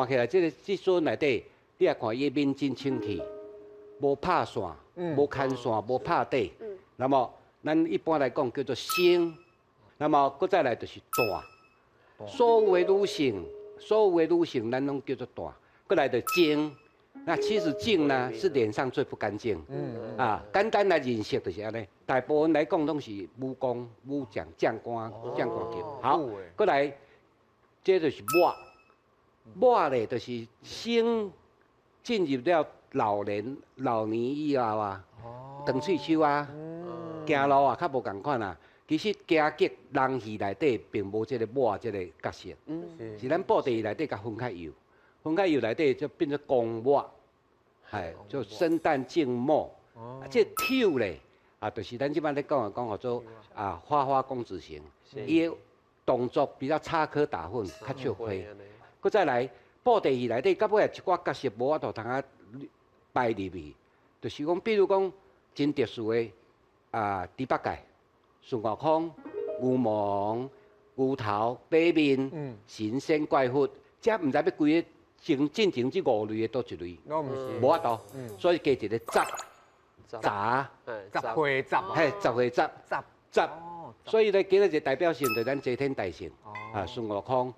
看起來這个這尊內底，你也看伊面真清氣，無拍線，無牽線，無拍底。那麼咱一般來講叫做生。那麼閣再來就是旦，所有的女性，所有的女性，咱攏叫做旦。閣來就淨，那其實淨呢是臉上最不乾淨。啊，簡單來認識就是按呢。大部分來講攏是武功、武將、將官、將官級。好，閣來，這就是抹，抹咧就是先進入了老年、老年以後啊，長喙鬚啊，行路啊較無仝款啊。其實京劇人戲內底並無這个抹這个角色，是咱布袋戲內底共分較幼，分較幼內底就變做公抹，係就生旦淨末。啊，這丑咧啊，就是咱這擺咧講的講叫做啊花花公子型，伊的動作比較插科打諢，較笑虧。閣再來布袋戲內底，到尾一寡角色無法度通啊擺入去，就是講，比如講真特殊的啊，豬八戒、孫悟空、牛魔王、牛頭、馬面、神仙怪佛，這毋知欲規个前進前這五類的佗一類，無法度，所以加一个雜雜，雜會雜，嘿，雜會雜，雜，所以咧，今日一個代表性就咱齊天大聖，啊，孫悟空。